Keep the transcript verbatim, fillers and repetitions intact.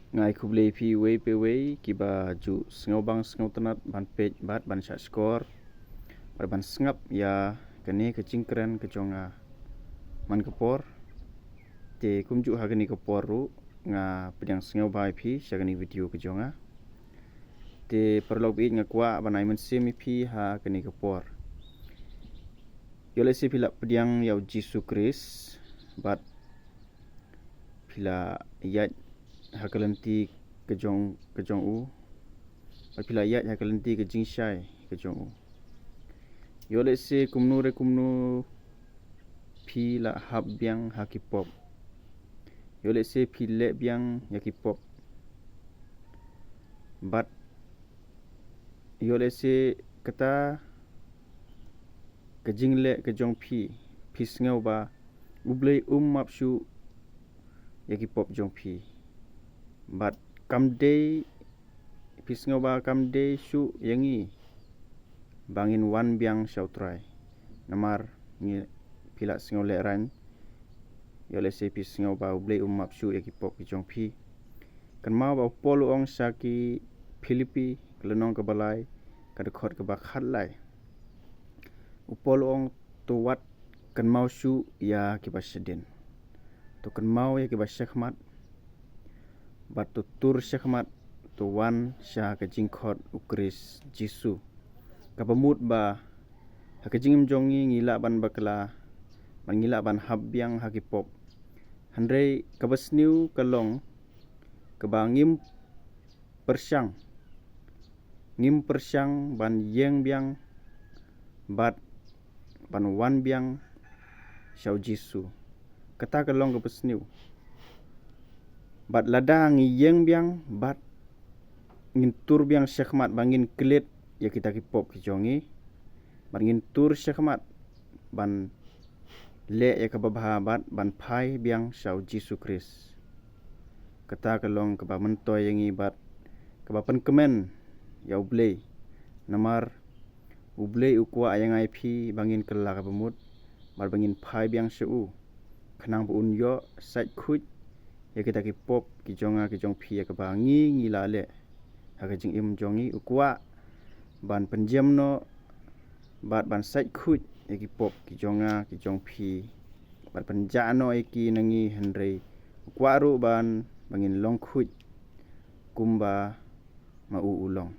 Nga ai khublei phi wei pe wei kiba ju sngewbang sngewtynnat ban peit bad ban shah shkor bad ban sngap ïa kane ka jingkren ka jong nga man ka por. Te kumjuh ha kane ka por ruh nga pdiang sngewbha ïa phi sha kane video ka jong nga. Te paralok baieit, nga kwah ban ai mynsiem ïa phi ha kane ka por. Ïoh lehse phi la pdiang ïa u Jisu Khrist bad phi la ïaid ha ka lynti ka jong ka jong u. Bad phi la ïaid ha ka lynti ka jingshai ka jong u. Ïoh lehse kumno re kumno phi la hap biang ha ki pop. Ïoh lehse phi leh biang ïa ki pop. Bad ïoh lehse kata ka jingleh ka jong phi, phi sngew ba U Blei um map shuh ïa ki pop jong phi. Bad kam dei, phi sngew ba kam dei shuh ïa ngi ba ngin wan biang sha U Trai. Namar ngi, phi la sngew lehraiñ. Ïoh lehse phi sngew ba U Blei um map shuh ïa ki pop ki jong phi. Kynmaw ba u Paul u ong sha ki Philippi, ka lynnong kaba lai, ka dkhot kaba khatlai. U Paul u ong, to wat kynmaw shuh ïa kiba shadien. To kynmaw ïa kiba shakhmat. Bad to tur shakhmat, to wan sha ka jingkhot U Khrist Jisu. Kaba mut ba ha ka jingim jong ngi ngi lah ban bakla, bad ngi lah ban hap biang ha ki pop. Hynrei kaba sniew ka long kaba ngim pyrshang, ngim pyrshang ban ïeng biang bad ban wan biang sha u Jisu. Kata ka long kaba sniew. Bad lada ngi ïeng biang bad ngin tur biang shakhmat ba ngin klet ïa kita ki pop ki jong ngi. Bad ngin tur shakhmat ban leh ïa kaba bha bad ban phai biang sha u Jisu Khrist. Kata ka long kaba myntoi ïa ngi bad kaba pynkmen ïa U Blei. Namar U Blei u kwah ïa nga ïa phi ba ngin kylla kaba mut bad ba ngin phai biang sha u. Khnang ba un ïoh sait khuid ïa kita ki pop ki jong nga ki jong phi ïa kaba ngi ngi la leh ha ka jingim jong ngi. U kwah ban pynjem noh bad ban sait khuid ïa ki pop ki jong nga ki jong phi bad pynjah noh ïa ki na ngi, hynrei u kwah ruh ban ba ngin long khuid kumba ma u u long.